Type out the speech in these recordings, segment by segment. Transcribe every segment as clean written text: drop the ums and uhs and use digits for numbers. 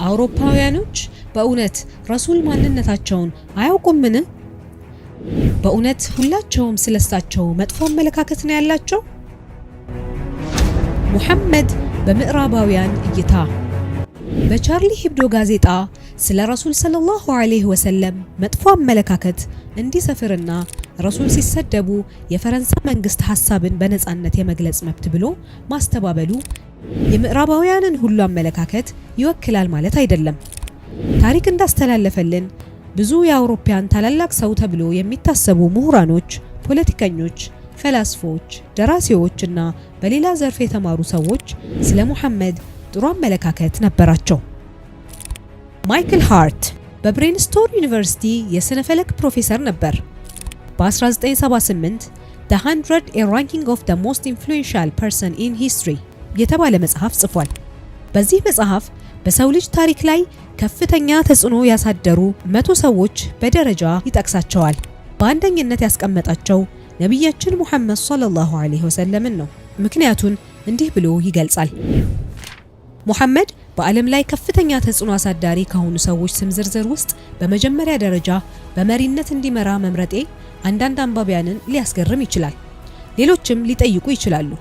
አውሮፓውያኖች በእውነት ረሱል ማንነታቸውን አያውቁምን? በእውነት ሁላቸውም ስለሳቸው መጥፎ አመለካከት ነው ያላቸው? ሙሐመድ በምዕራባውያን እይታ። በቻርሊ ሂብዶ ጋዜጣ ስለ ረሱል ሰለላሁ ዐለይሂ ወሰለም መጥፎ አመለካከት እንዲሰፍርና ረሱል ሲሰደቡ የፈረንሳይ መንግስት ሐሳብን በነጻነት የመግለጽ መብት ብሎ ማስተባበሉ የምዕራባውያንን ሁሉ አመለካከት ይወክላል ማለት አይደለም። ታሪክ እንዳስተላለፈልን ብዙ የአውሮፓውያን ታላላቅ ሰው ተብሎ የሚታሰቡ ምሁራኖች፣ ፖለቲከኞች፣ ፈላስፎች፣ ደራሲዎች እና በሌላ ዘርፍ የተማሩ ሰዎች ስለ ሙሐመድ ጥሩ አመለካከት ነበራቸው። ማይክል ሃርት በፕሪንስተን ዩኒቨርሲቲ የስነ ፈለክ ፕሮፌሰር ነበር። በ1978 "The 100: A Ranking of the Most Influential Person in History" የተባለ መጽሐፍ ጽፏል። በዚህ መጽሐፍ በሰው ልጅ ታሪክ ላይ ከፍተኛ ተጽዕኖ ያሳደሩ 100 ሰዎች በደረጃ ይጠቅሳቸዋል። በአንደኝነት ያስቀመጣቸው ነቢያችን ሙሐመድ ሰለላሁ ዐለይሂ ወሰለምን ነው። ምክንያቱን እንዲህ ብሎ ይገልጻል። ሙሐመድ በዓለም ላይ ከፍተኛ ተጽዕኖ አሳዳሪ ከሆኑ ሰዎች ስም ዝርዝር ውስጥ በመጀመሪያ ደረጃ በመሪነት እንዲመራ መምረጤ አንዳንድ አንባቢያንን ሊያስገርም ይችላል። ሌሎችም ሊጠይቁ ይችላሉ።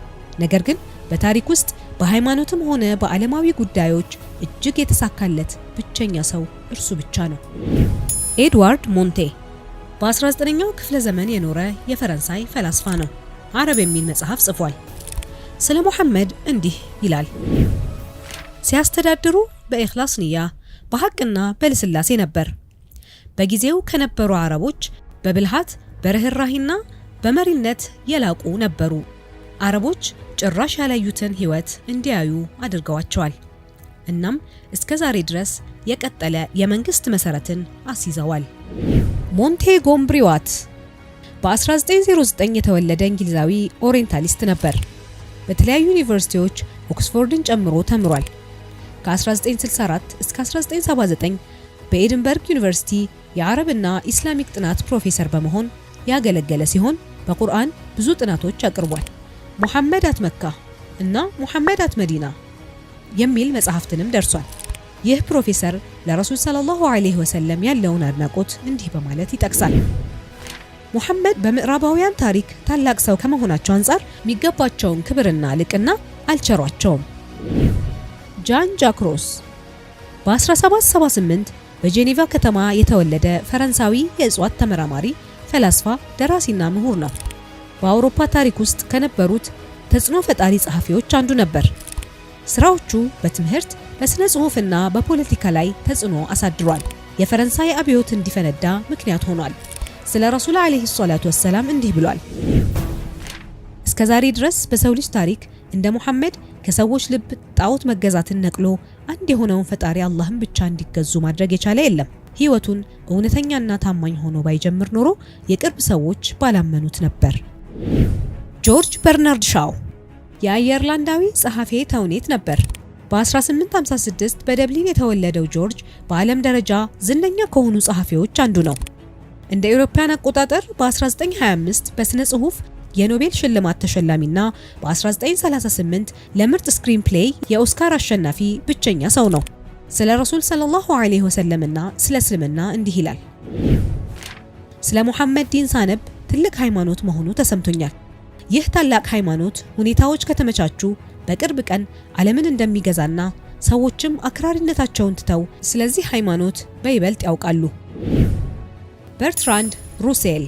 ነገር ግን በታሪክ ውስጥ በሃይማኖትም ሆነ በዓለማዊ ጉዳዮች እጅግ የተሳካለት ብቸኛ ሰው እርሱ ብቻ ነው። ኤድዋርድ ሞንቴ በ19ኛው ክፍለ ዘመን የኖረ የፈረንሳይ ፈላስፋ ነው። አረብ የሚል መጽሐፍ ጽፏል። ስለ ሙሐመድ እንዲህ ይላል። ሲያስተዳድሩ በኢኽላስ ንያ፣ በሐቅና በልስላሴ ነበር። በጊዜው ከነበሩ አረቦች በብልሃት፣ በርህራሄና በመሪነት የላቁ ነበሩ። አረቦች ጭራሽ ያላዩትን ህይወት እንዲያዩ አድርገዋቸዋል። እናም እስከ ዛሬ ድረስ የቀጠለ የመንግስት መሰረትን አስይዘዋል። ሞንቴጎምሪ ዋት በ1909 የተወለደ እንግሊዛዊ ኦሪየንታሊስት ነበር። በተለያዩ ዩኒቨርሲቲዎች ኦክስፎርድን ጨምሮ ተምሯል። ከ1964 እስከ 1979 በኤድንበርግ ዩኒቨርሲቲ የአረብና ኢስላሚክ ጥናት ፕሮፌሰር በመሆን ያገለገለ ሲሆን በቁርአን ብዙ ጥናቶች አቅርቧል። ሙሐመድ at መካ እና ሙሐመድ at መዲና የሚል መጽሐፍትንም ደርሷል። ይህ ፕሮፌሰር ለረሱል ሰለላሁ ዐለይሂ ወሰለም ያለውን አድናቆት እንዲህ በማለት ይጠቅሳል። ሙሐመድ በምዕራባውያን ታሪክ ታላቅ ሰው ከመሆናቸው አንጻር የሚገባቸውን ክብርና ልቅና አልቸሯቸውም። ጃን ጃክ ሩሶ በ1778 በጄኔቫ ከተማ የተወለደ ፈረንሳዊ የእጽዋት ተመራማሪ፣ ፈላስፋ፣ ደራሲና ምሁር ነው። በአውሮፓ ታሪክ ውስጥ ከነበሩት ተጽዕኖ ፈጣሪ ጸሐፊዎች አንዱ ነበር። ስራዎቹ በትምህርት፣ በስነ ጽሑፍና በፖለቲካ ላይ ተጽዕኖ አሳድሯል። የፈረንሳይ አብዮት እንዲፈነዳ ምክንያት ሆኗል። ስለ ረሱል ዓለይሂ ሰላቱ ወሰላም እንዲህ ብሏል። እስከ ዛሬ ድረስ በሰው ልጅ ታሪክ እንደ ሙሐመድ ከሰዎች ልብ ጣዖት መገዛትን ነቅሎ አንድ የሆነውን ፈጣሪ አላህን ብቻ እንዲገዙ ማድረግ የቻለ የለም። ህይወቱን እውነተኛና ታማኝ ሆኖ ባይጀምር ኖሮ የቅርብ ሰዎች ባላመኑት ነበር። ጆርጅ በርናርድ ሻው የአየርላንዳዊ ጸሐፌ ተውኔት ነበር። በ1856 በደብሊን የተወለደው ጆርጅ በዓለም ደረጃ ዝነኛ ከሆኑ ጸሐፊዎች አንዱ ነው። እንደ አውሮፓውያን አቆጣጠር በ1925 በስነ ጽሑፍ የኖቤል ሽልማት ተሸላሚና በ1938 ለምርጥ screenplay የኦስካር አሸናፊ ብቸኛ ሰው ነው። ስለ ረሱል ሰለላሁ ዐለይሂ ወሰለምና ስለ እስልምና እንዲህ ይላል። ስለ ሙሐመድ ዲን ሳነብ ትልቅ ሃይማኖት መሆኑ ተሰምቶኛል። ይህ ታላቅ ሃይማኖት ሁኔታዎች ከተመቻቹ በቅርብ ቀን ዓለምን እንደሚገዛና ሰዎችም አክራሪነታቸውን ትተው ስለዚህ ሃይማኖት በይበልጥ ያውቃሉ። በርትራንድ ሩሴል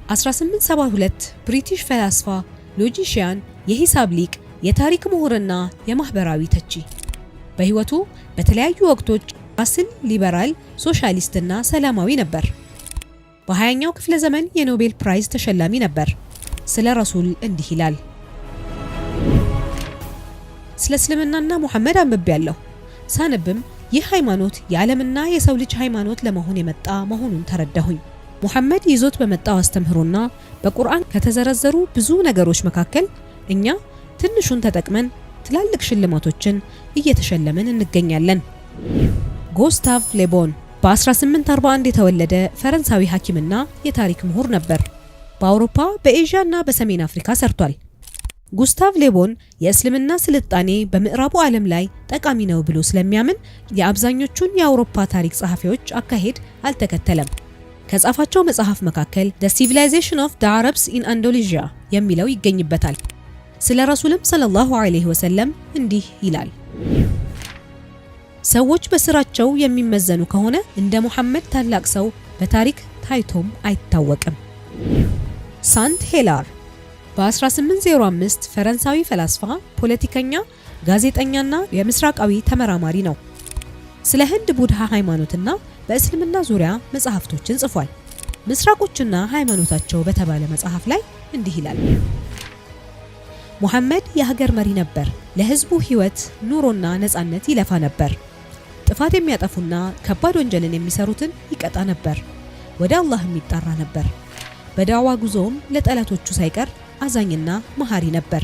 1872 ብሪቲሽ ፈላስፋ፣ logician፣ የሂሳብ ሊቅ፣ የታሪክ ምሁርና የማህበራዊ ተቺ። በህይወቱ በተለያዩ ወቅቶች ራስን ሊበራል፣ ሶሻሊስትና ሰላማዊ ነበር። በ20ኛው ክፍለ ዘመን የኖቤል prize ተሸላሚ ነበር። ስለ ረሱል እንዲህ ይላል። ስለ እስልምናና ሙሐመድ አንብቤያለሁ። ሳነብም ይህ ሃይማኖት የዓለምና የሰው ልጅ ሃይማኖት ለመሆን የመጣ መሆኑን ተረዳሁኝ። ሙሐመድ ይዞት በመጣው አስተምህሮና በቁርአን ከተዘረዘሩ ብዙ ነገሮች መካከል እኛ ትንሹን ተጠቅመን ትላልቅ ሽልማቶችን እየተሸለምን እንገኛለን። ጎስታቭ ሌቦን በ1841 የተወለደ ፈረንሳዊ ሐኪምና የታሪክ ምሁር ነበር። በአውሮፓ፣ በኤዥያ እና በሰሜን አፍሪካ ሰርቷል። ጉስታቭ ሌቦን የእስልምና ስልጣኔ በምዕራቡ ዓለም ላይ ጠቃሚ ነው ብሎ ስለሚያምን የአብዛኞቹን የአውሮፓ ታሪክ ጸሐፊዎች አካሄድ አልተከተለም። ከጻፋቸው መጽሐፍ መካከል The Civilization of the Arabs in Andalusia የሚለው ይገኝበታል። ስለ ረሱልም ሰለላሁ ዐለይሂ ወሰለም እንዲህ ይላል። ሰዎች በስራቸው የሚመዘኑ ከሆነ እንደ ሙሐመድ ታላቅ ሰው በታሪክ ታይቶም አይታወቅም። ሳንት ሄላር በ1805 ፈረንሳዊ ፈላስፋ፣ ፖለቲከኛ፣ ጋዜጠኛና የምስራቃዊ ተመራማሪ ነው። ስለ ህንድ ቡድሃ ሃይማኖትና በእስልምና ዙሪያ መጽሐፍቶችን ጽፏል። ምስራቆችና ሃይማኖታቸው በተባለ መጽሐፍ ላይ እንዲህ ይላል። ሙሐመድ የሀገር መሪ ነበር። ለህዝቡ ህይወት፣ ኑሮና ነጻነት ይለፋ ነበር። ጥፋት የሚያጠፉና ከባድ ወንጀልን የሚሰሩትን ይቀጣ ነበር። ወደ አላህም ይጣራ ነበር። በዳዋ ጉዞውም ለጠላቶቹ ሳይቀር አዛኝና መሐሪ ነበር።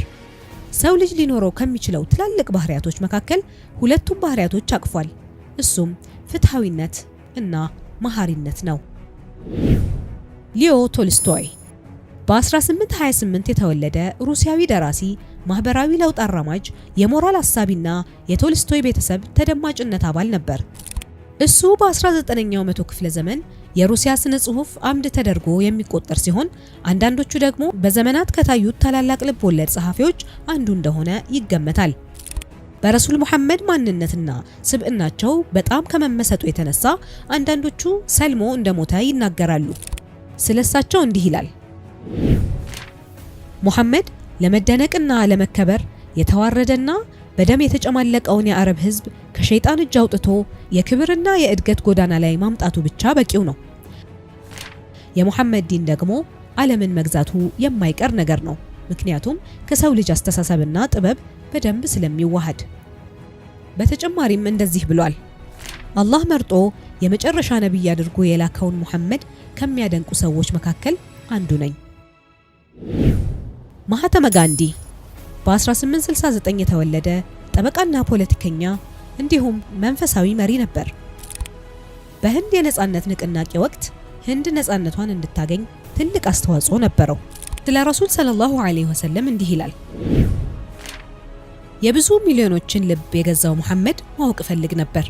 ሰው ልጅ ሊኖረው ከሚችለው ትላልቅ ባህሪያቶች መካከል ሁለቱም ባህሪያቶች አቅፏል። እሱም ፍትሃዊነት እና መሐሪነት ነው። ሊዮ ቶልስቶይ በ1828 የተወለደ ሩሲያዊ ደራሲ፣ ማህበራዊ ለውጥ አራማጅ፣ የሞራል አሳቢና የቶልስቶይ ቤተሰብ ተደማጭነት አባል ነበር። እሱ በ19ኛው መቶ ክፍለ ዘመን የሩሲያ ስነ ጽሑፍ አምድ ተደርጎ የሚቆጠር ሲሆን አንዳንዶቹ ደግሞ በዘመናት ከታዩት ታላላቅ ልብ ወለድ ጸሐፊዎች አንዱ እንደሆነ ይገመታል። በረሱል ሙሐመድ ማንነትና ስብዕናቸው በጣም ከመመሰጡ የተነሳ አንዳንዶቹ ሰልሞ እንደሞተ ይናገራሉ። ስለሳቸው እንዲህ ይላል። ሙሐመድ ለመደነቅና ለመከበር የተዋረደና በደም የተጨማለቀውን የአረብ ሕዝብ ከሸይጣን እጅ አውጥቶ የክብርና የእድገት ጎዳና ላይ ማምጣቱ ብቻ በቂው ነው። የሙሐመድ ዲን ደግሞ ዓለምን መግዛቱ የማይቀር ነገር ነው። ምክንያቱም ከሰው ልጅ አስተሳሰብና ጥበብ በደንብ ስለሚዋሃድ። በተጨማሪም እንደዚህ ብሏል። አላህ መርጦ የመጨረሻ ነቢይ አድርጎ የላከውን ሙሐመድ ከሚያደንቁ ሰዎች መካከል አንዱ ነኝ። ማህተመ ጋንዲ በ1869 የተወለደ ጠበቃና ፖለቲከኛ እንዲሁም መንፈሳዊ መሪ ነበር። በህንድ የነጻነት ንቅናቄ ወቅት ህንድ ነጻነቷን እንድታገኝ ትልቅ አስተዋጽኦ ነበረው። ስለ ረሱል ሰለላሁ ዐለይሂ ወሰለም እንዲህ ይላል። የብዙ ሚሊዮኖችን ልብ የገዛው ሙሐመድ ማወቅ እፈልግ ነበር።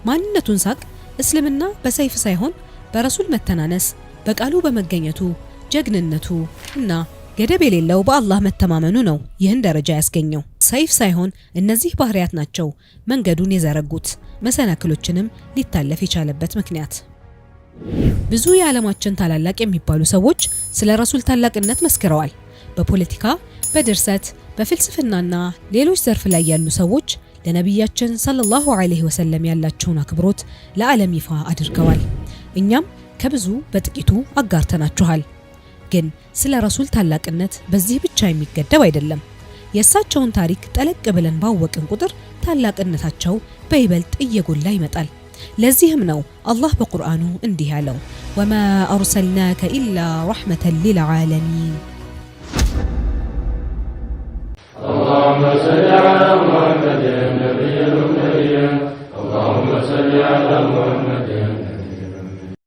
ማንነቱን ሳቅ እስልምና በሰይፍ ሳይሆን በረሱል መተናነስ፣ በቃሉ በመገኘቱ፣ ጀግንነቱ እና ገደብ የሌለው በአላህ መተማመኑ ነው ይህን ደረጃ ያስገኘው። ሰይፍ ሳይሆን እነዚህ ባህሪያት ናቸው መንገዱን የዘረጉት፣ መሰናክሎችንም ሊታለፍ የቻለበት ምክንያት። ብዙ የዓለማችን ታላላቅ የሚባሉ ሰዎች ስለ ረሱል ታላቅነት መስክረዋል። በፖለቲካ፣ በድርሰት፣ በፍልስፍናና ሌሎች ዘርፍ ላይ ያሉ ሰዎች ለነቢያችን ሰለላሁ ዐለይሂ ወሰለም ያላቸውን አክብሮት ለዓለም ይፋ አድርገዋል። እኛም ከብዙ በጥቂቱ አጋርተናችኋል። ግን ስለ ረሱል ታላቅነት በዚህ ብቻ የሚገደብ አይደለም። የእሳቸውን ታሪክ ጠለቅ ብለን ባወቅን ቁጥር ታላቅነታቸው በይበልጥ እየጎላ ይመጣል። ለዚህም ነው አላህ በቁርአኑ እንዲህ ያለው፣ ወማ አርሰልናከ ኢላ ረሕመተን ሊልዓለሚን። اللهم صل على محمد النبي الأمي اللهم صل على محمد.